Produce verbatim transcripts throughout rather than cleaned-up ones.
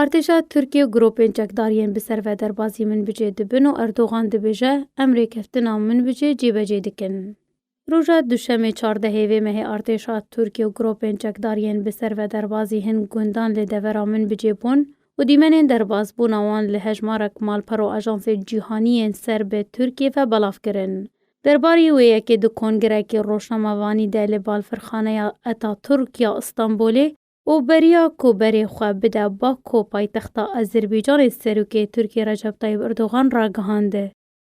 Artêşa Tirkiyê û grûpên çekdar yên bi ser ve derbazî Minbicê dibin û Erdogan dibêje, em rêkeftina Minbicê cîbecî dikin. Roja Duşemê çardehê vê mehê artêşa Tirkiyê û grûpên çekdar yên bi ser ve derbazî hin gundan li devera Minbicê bûn û dîmenên derbazbûna wan li hejmarek malper û ajansên cîhanî yên ser bi Tirkiyê ve belav kirin. Derbarî wê yekê di kongirekî rojnamevanî de li balfirxaneya Atatürk ya Stenbolê û beriya ku berê xwe bide Baku, paytexta Azerbaycanê, serokê Tirkiyê Recep Tayyip Erdogan ragihand.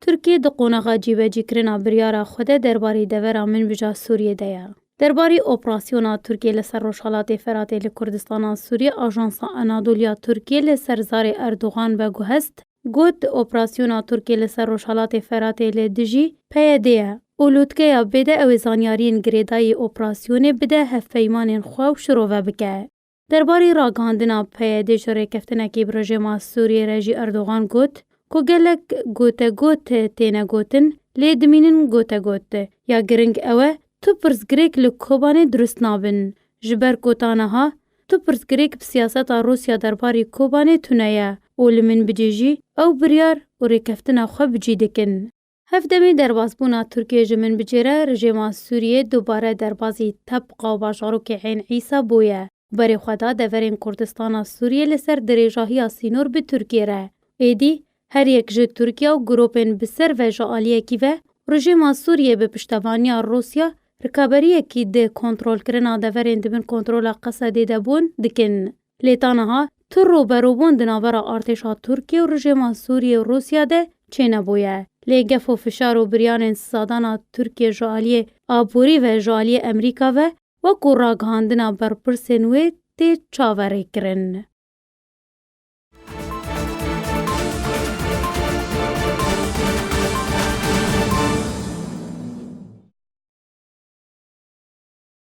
Tirkiye di qonaxa cîbecîkirina biryara xwe de derbarî devera Minbija Sûriyê de ye. Derbarî operasyona Tirkiye li ser Rojhelatê Feratê li Kurdistana Sûriyê, Ajansa Anadolu ya Tirkiye li ser zarê Erdogan veguhest, got, Operasyona Tirkiye li ser Rojhelatê Feratê li dijî P Y D ye û lûtkeya bêde ew ê zanyariyên girêdayî operasyonê bide hevpeymanên xwe û şirove bike. Derbarî ragihandina P Y D ji rêkeftinekî bi rejêma Sûriyê re jî Erdogan got ku gelek gotegot têne gotin, lê dimînin gotegot ya giring ew e, tu pirsgirêk li Kobanê dirust nabin. Ji ber ku ta niha tu pirsgirêk bi siyaseta Rûsya derbarî Kobanê tune ye û li Minbicê jî ew biryar û rêkeftina xwe bi cî dikin. Hevdemê derbazbûna Tirkiyê ji Minbicê re, rejêma Sûriyê dubare derbazî Tebqa û bajarokê Eyn Îsa bûye. Berê xwe da deverên Kurdistana Sûriyê li ser dirêjahiya sînor bi Tirkiyê re. Êdî her yek ji Tirkiye û grûpên bi ser ve ji aliyekî ve, rejêma Sûriyê bi piştevaniya Rûsya rikaberiyekî di kontrolkirina deverên di bin kontrola Qesedê de bûn dikin. Lê ta niha tu rûberûbûn di navbera artêşa Tirkiye û rejêma Sûriyê û Rûsya de çênebûye. Lê gef û fişar û biryanên sizadana Tirkiye ji aliyê aborî ve ji aliyê Emerîka ve, wekû ragihandina berpirsên wê tê çaverêkirin.